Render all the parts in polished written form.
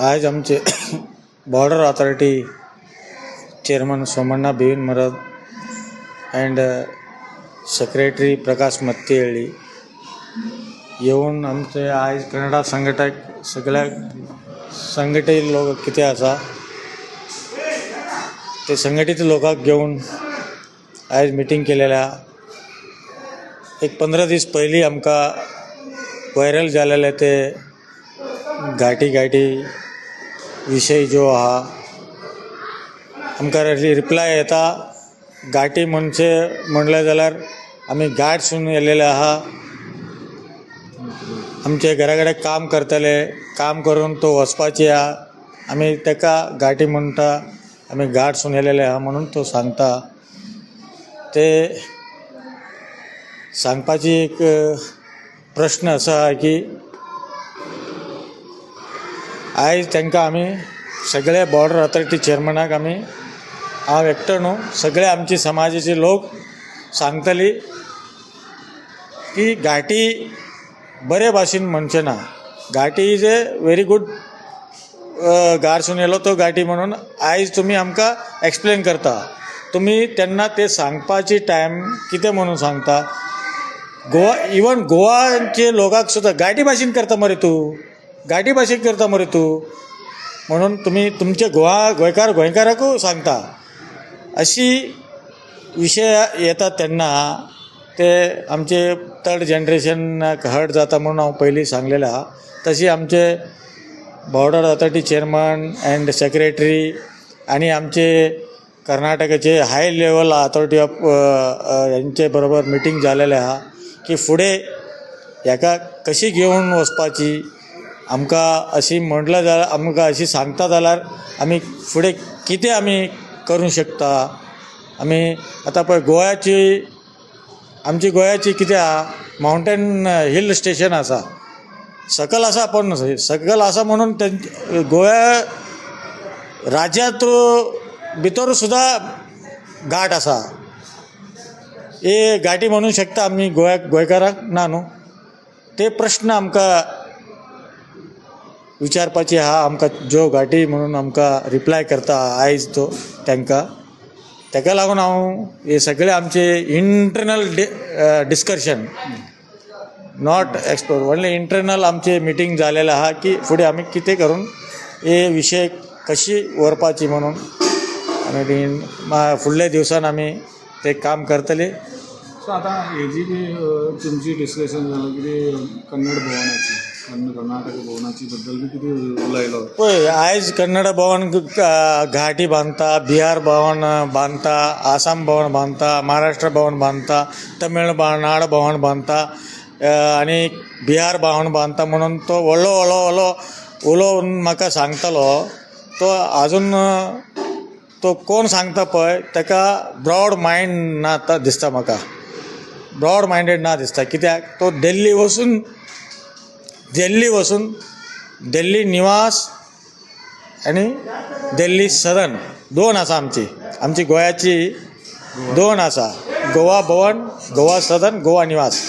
आयज आमचे border authority chairman Somanna Bevin Marad and secretary Prakash Mattihalli येवन आमचे आयज कन्नडा संघटक सगळ्या संघटीत लोक कितें आसा ते संघटीत लोकांक घेवन आयज मिटींग केलेले आहा. एक 15 दीस पयलीं आमकां व्हायरल जालेले ते घाटी घाटी विशय जो आहा, आमकां रिप्लाय येता. घाटी म्हणचे म्हणलें जाल्यार आमी घाटसून येयलेले आहा, आमचे घरा कडेन काम करतले, काम करून तो वचपाची आहा, आमी ताका घाटी म्हणटा, आमी घाटसून येयलेले आहा म्हणून तो सांगता. ते सांगपाची एक प्रश्न आसा की आयज तांकां आमी सगळे बॉर्डर ऑथॉरिटी चेअरमॅनाक आमी, हांव एकटो न्हू, सगळे आमची समाजाचे लोक सांगतली की घाटी बरे भाशेन म्हणचें ना. Ghati is a very good घारसून येयलो तो घाटी म्हणून आयज तुमी आमकां एक्सप्लेन करता. तुमी तेन्ना ते सांगपाची टायम कितें म्हणून सांगता? गोवा, इवन गोवाचे लोकांक सुद्दां घाटी भाशेन करता मरे तूं, घाटी भाशेन करता मरे तूं म्हणून तुमी तुमचे गोवा गोंयकार गोंयकाराकूय सांगता. अशी विशय येता तेन्ना ते आमचे थर्ड जनरेशनाक हर्ट जाता म्हणून हांव पयलीं सांगलेलें आहा. तशी आमचे border authority chairman and secretary आनी आमचे कर्नाटकाचे हाय लेवल ऑथॉरिटी ऑफ हेंचे बरोबर मिटींग जालेलें आहा की फुडें हेका कशी घेवन वचपाची. आमकां अशी म्हटलें जाल्यार, आमकां अशी सांगता जाल्यार आमी फुडें कितें आमी करूंक शकता. आमी आतां पळय गोव्याची, आमची गोंयाची कितें आहा, मावंटन हिल स्टेशन आसा, सकल आसा, पण सकल आसा म्हणून तेंचे गोव्या राज्यांत भितर सुद्दां घाट आसा. हे घाटी म्हणूंक शकता आमी गोंयाक गोंयकारांक ना न्हू. ते प्रश्न आमकां विचारपाची आहा. आमकां ज्यो घाटी म्हणून आमकां रिप्लाय करता आयज तो तांकां, ताका लागून हांव हे सगळे आमचे internal discussion, not explore, only internal आमचे मिटींग जालेलें आहा की फुडें आमी कितें करून हे विशय कशी व्हरपाची म्हणून आमी फुडल्या दिवसान आमी ते काम करतले. सो आतां हेजी बी तुमची डिस्कशन जालां कितें कन्नड भवनाची, कर्नाटक भवनाची बद्दल बी कितें उलयलो? पळय आयज कन्नड भवन घाटी बांदता, बिहार भवन बांदता, आसाम भवन बांदता, महाराष्ट्र भवन बांदता, तमिळनाड भवन बांदता आनी बिहार भवन बांदता म्हणून तो व्हडलो व्हडलो व्हडलो उलोवन म्हाका सांगतालो. तो आजून तो कोण सांगता पळय ताका ब्रॉड मायंड ना दिसता म्हाका, ब्रॉड मायंडेड ना दिसता. कित्याक तो दिल्ली वचून, दिल्ली वचून दिल्ली निवास आनी दिल्ली सदन दोन आसा आमची, आमची गोंयाची दोन आसा, गोवा भवन, गोवा सदन, गोवा निवास.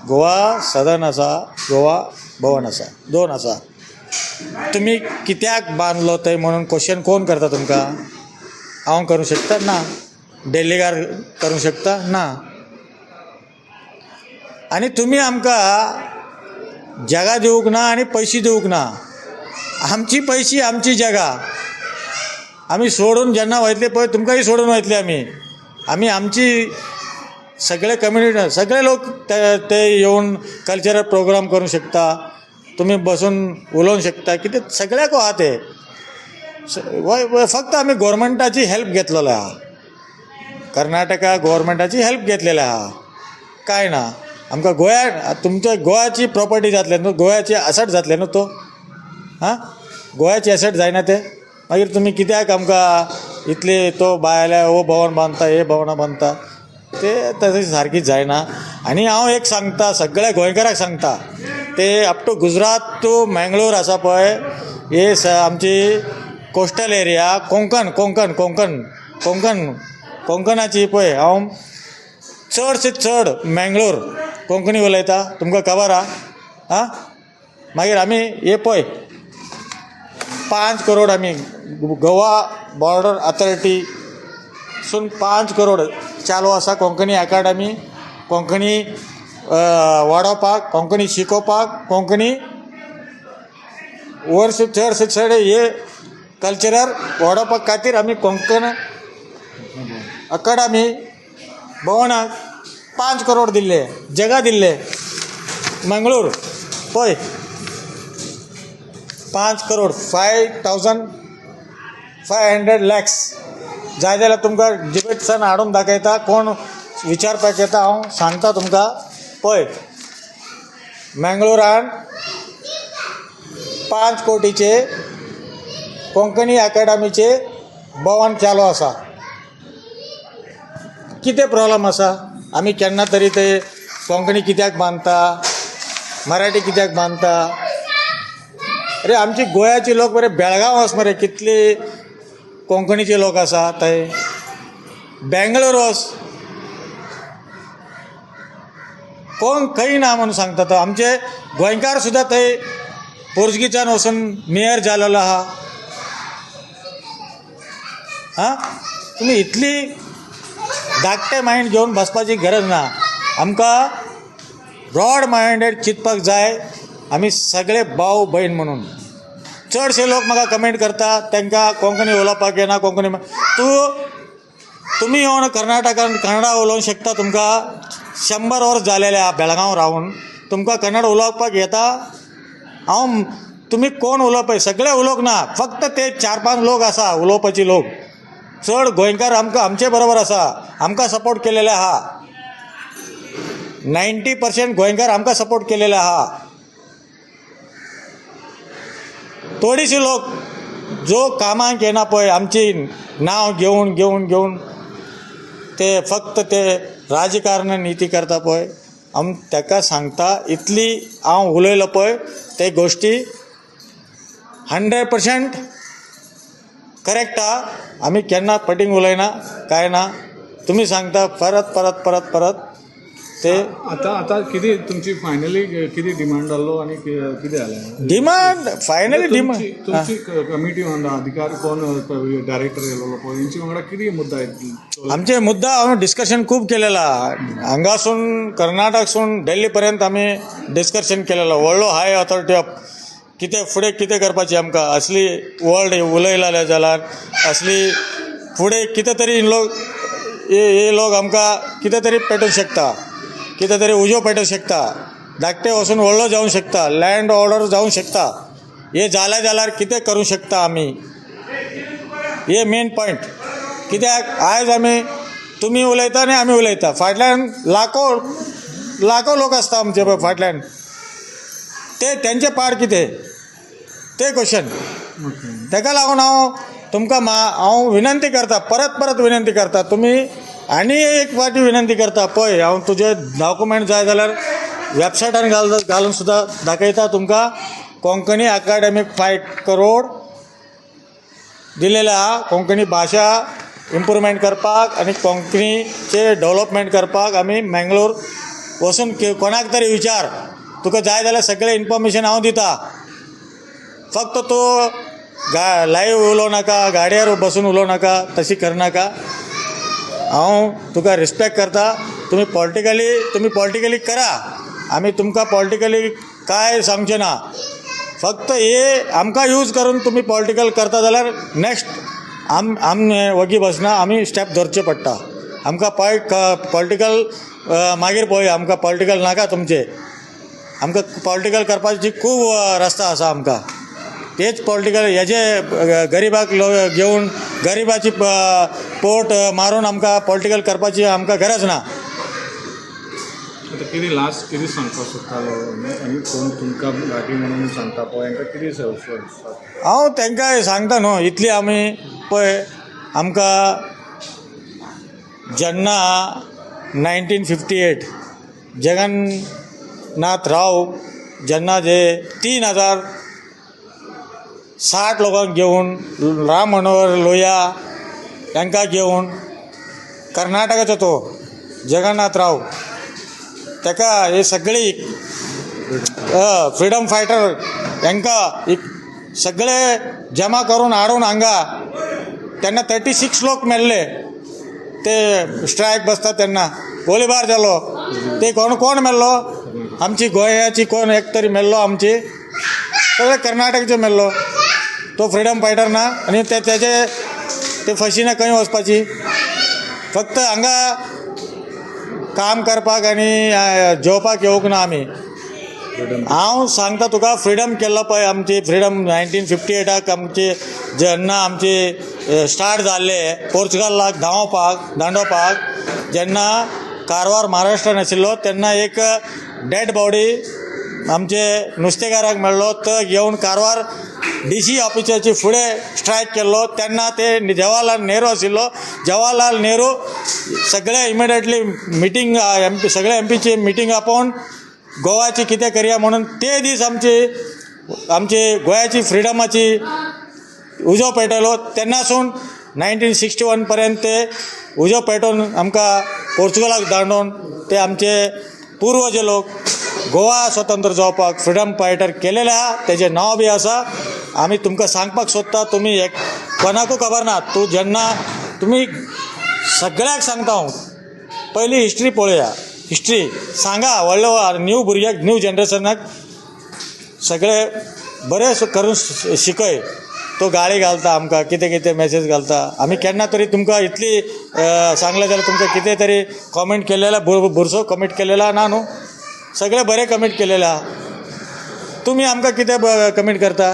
गोवा सदन आसा, गोवा भवन आसा, दोन आसा. तुमी कित्याक बांदलो थंय म्हणून क्वेश्चन कोण करता तुमकां? हांव करूंक शकता ना, दिल्लीकार करूंक शकता ना. आनी तुमी आमकां जागा दिवंक ना आनी पयशे दिवंक ना. आमची पयशी आमची जागा आमी सोडून जेन्ना वयतले पळय तुमकांय सोडून वयतले आमी. आमी आमची सगळे कम्युनिटी सगळे लोक ते येवन कल्चरल प्रोग्राम करूंक शकता, तुमी बसून उलोवंक शकता, कितें सगळ्याक आहा ते. फक्त आमी गोवोरमेंटाची हेल्प घेतलेलो आहा, कर्नाटका गोवोरमेंटाची हेल्प घेतलेली आहा, कांय ना. आमकां गोंया तुमच्या गोवाची प्रोपर्टी जातले न्हू, गोव्याची एसट जातले न्हू तो, आं गोव्याची एसट जायना ते. मागीर तुमी कित्याक आमकां इतले तो भायल्या हो भवन बांदता, हे भवनां बांदता, ते तशें सारकी जायना. आनी हांव एक सांगता सगळ्या गोंयकाराक सांगता, ते up to Gujarat to Mangalore आसा पळय हे आमची कोस्टल एरिया, कोंकण कोंकण कोंकण कोंकण कोंकणाची पळय हांव चड से चड मँगलोर कोंकणी उलयता, तुमकां खबर आहा. आं मागीर आमी हे पळय 5 करोड आमी गोवा बॉर्डर अथॉरिटीसून 5 करोड चालू आसा कोंकणी अकाडमी, कोंकणी वाडोवपाक, कोंकणी शिकोवपाक, कोंकणी वर्स चडशे चड हे कल्चरल वाडोवपा खातीर आमी कोंकण अकाडमी भवनाक 5 करोड दिल्ले, जगा दिल्ले. मंगळूर पळय, 5 करोड, 5500 लॅक्स. जाय जाल्यार तुमकां डिबेट्सान हाडून दाखयता. कोण विचारपाक येता, हांव सांगता तुमकां. पळय, मंगळुरान 5 कोटीचे कोंकणी अकाडमीचे भवन चालू आसा. कितें प्रॉब्लम आसा? आमी केन्ना तरी ते कोंकणी कित्याक बांदता, मराठी कित्याक बांदता अरे? आमची गोंयाची लोक मरे, बेळगांव वच मरे, कितली कोंकणीचे लोक आसा थंय. बेंगलोर वच, कोण खंय ना म्हणून सांगता तो. आमचे गोंयकार सुद्दां थंय पोर्तुगीजान वचून मेयर जालेलो आहा. हां, तुमी इतली धाकटे मायंड घेवन बसपाची गरज ना. आमकां ब्रॉड मायंडेड चिंतपाक जाय, आमी सगळे भाव भयण म्हणून. चडशे लोक म्हाका कमेंट करता, तांकां कोंकणी उलोवपाक येना. कोंकणी तूं तुमी येवन कर्नाटकान कन्नडा उलोवंक शकता? तुमकां 100 वर्स जालेले आहा बेळगांव रावन, तुमकां कन्नड उलोवपाक येता? हांव तुमी कोण उलोवपा सगळे उलोवंक ना. फक्त ते चार पांच लोक आसा उलोवपाची लोक. चड गोंयकार आमकां आमचे बरोबर आसा, आमकां सपोर्ट केलेले आहा. 90% गोंयकार आमकां सपोर्ट केलेले आहा. थोडीशी लोक जो कामाक येना पळय, आमची नांव घेवन घेवन घेवन ते फक्त ते राजकारण निती करता पळय. आम ताका सांगता, इतली हांव उलयलो पळय, ते गोश्टी 100% करेक्ट आहा. आमी केन्ना फटींग उलयना, कांय ना. तुमी सांगता परत परत परत परत ते. आतां आतां कितें तुमची फायनली कितें डिमांड जाल्लो आनी कितें जालें? डिमांड, फायनली डिमांड तुमची कमिटी वांगडा अधिकारी कोण, डायरेक्टर येयलेलो पळय, हेंचे वांगडा कितें मुद्दा येतलो? आमचे मुद्दा हांवें डिस्कशन खूब केलेला. हांगासून कर्नाटकसून दिल्ली पर्यंत आमी डिस्कशन केलेलो. व्हडलो हाय ऑथॉरिटी ऑफ कितें फुडें कितें करपाचें आमकां, असली वर्ल्ड उलयलेले जाल्यार असली फुडें कितें तरी लोक हे हे लोक आमकां कितें तरी पेटोवंक शकता, कितें तरी उजो पेटोवंक शकता, धाकटे वचून व्हडलो जावंक शकता, लँड ऑर्डर जावंक शकता. हे जालें जाल्यार कितें करूंक शकता आमी, हे मेन पॉयंट. कित्याक आयज आमी तुमी उलयता आनी आमी उलयता, फाटल्यान लाखो लाखो लोक आसता आमचे फाटल्यान. ते तेंचे पाड कितें ते क्वेश्चन. ताका लागून हांव तुमकां हांव विनंती करता, परत परत विनंती करता, तुमी आनी एक फावटी विनंती करता. पळय, हांव तुजे डॉक्युमेंट जाय जाल्यार वेबसायटार घालून सुद्दां दाखयता तुमकां. कोंकणी अकाडमीक 5 करोड दिलेले आहा कोंकणी भाशा इम्प्रुवमेंट करपाक आनी कोंकणीचे डेवलपमेंट करपाक. आमी मँगलोर वचून कोणाक तरी विचार. तुका जाय जाल्यार सगळें इन्फॉर्मेशन हांव दिता. फक्त तूं लायव्ह उलोवं नाका, गाडयेर बसून उलोवं नाका, तशी करनाका. हांव तुका रिस्पेक्ट करता. तुमी पॉलिटिकली करा, आमी तुमकां पॉलिटिकली कांय सांगचें ना. फक्त हे आमकां यूज करून तुमी पॉलिटिकल करता जाल्यार नेक्स्ट आम आम वगी बसना. आमी स्टेप धरचे पडटा आमकां. पळय, पॉलिटिकल मागीर पळोवया. आमकां पॉलिटिकल नाका तुमचें. आमकां पॉलिटिकल करपाची खूब रस्ता आसा आमकां. तेच पॉलिटिकल हेजे गरिबाक घेवन, गरिबाची पोट मारून आमकां पॉलिटिकल करपाची आमकां गरज ना. आतां कितें लास्ट कितें सांगपाक सोदतालो आनी कोण तुमकां गाठी म्हणून सांगता पळय, हांकां कितें हांव तांकां सांगता न्हू, इतली आमी पळय, आमकां जेन्ना 1958 जगन्नाथ राव जेन्ना जे 3060 लोकांक घेवन, राम मनोहर लोहिया तांकां घेवन, कर्नाटकाचो तो जगन्नाथ राव, ताका हे सगळी फ्रिडम फायटर, तांकां एक सगळे जमा करून हाडून हांगा तेन्ना 36 लोक मेल्ले. ते स्ट्रायक बसता तेन्ना गोळीबार जालो. ते कोण कोण मेल्लो? आमची गोंयाची कोण एक तरी मेल्लो? आमची सगळे कर्नाटकचे मेल्लो. तो फ्रिडम फायटर ना? आनी ते तेजे ते फशीना खंय वचपाची? फक्त हांगा काम करपाक आनी जेवपाक येवंक ना आमी. हांव सांगता तुका, फ्रिडम केल्लो पळय आमची फ्रिडम 1958 आमची जेन्ना आमची स्टार्ट जाल्ले पोर्चुगलाक धांवपाक दांडोवपाक, जेन्ना कारवार महाराष्ट्रान आशिल्लो तेन्ना एक डेड बॉडी आमचे नुस्तेकाराक मेळ्ळो. तो घेवन कारवार डीसी ऑफिसाची फुडें स्ट्रायक केल्लो. तेन्ना ते जवाहरलाल नेहरू आशिल्लो. जवाहरलाल नेहरू सगळे इमिडिएटली मिटींग, एमपी, सगळे एमपीची मिटींग आपोवन गोवाची कितें करया म्हणून ते दीस आमची आमची गोंयाची फ्रिडमाची उजो पेटयलो. तेन्नासून 1961 पर्यंत ते उजो पेटोवन आमकां पोर्चुगलाक दांडोवन ते आमचे पूर्वज लोक गोवा स्वतंत्र जावपाक फ्रिडम फायटर केलेले आहा. तेजें नांव बी आसा. आमी तुमकां सांगपाक सोदता, तुमी एक कोणाकू खबर ना. तूं जेन्ना तुमी सगळ्याक सांगता हांव, पयली हिस्ट्री पळोवया. हिस्ट्री सांगा व्हडल्या न्यू भुरग्याक, न्यू जनरेशनाक सगळे बरें करून शिकय. तो गाळी घालता आमकां, कितें कितें मॅसेज घालता. आमी केन्ना तरी तुमकां इतली सांगलें जाल्यार तुमकां कितें तरी कॉमेंट केलेला, बुरसो कमेंट केलेला ना न्हू? सगळे बरे कमेंट केलेले आहा. तुमी आमकां कितें कमेंट करता?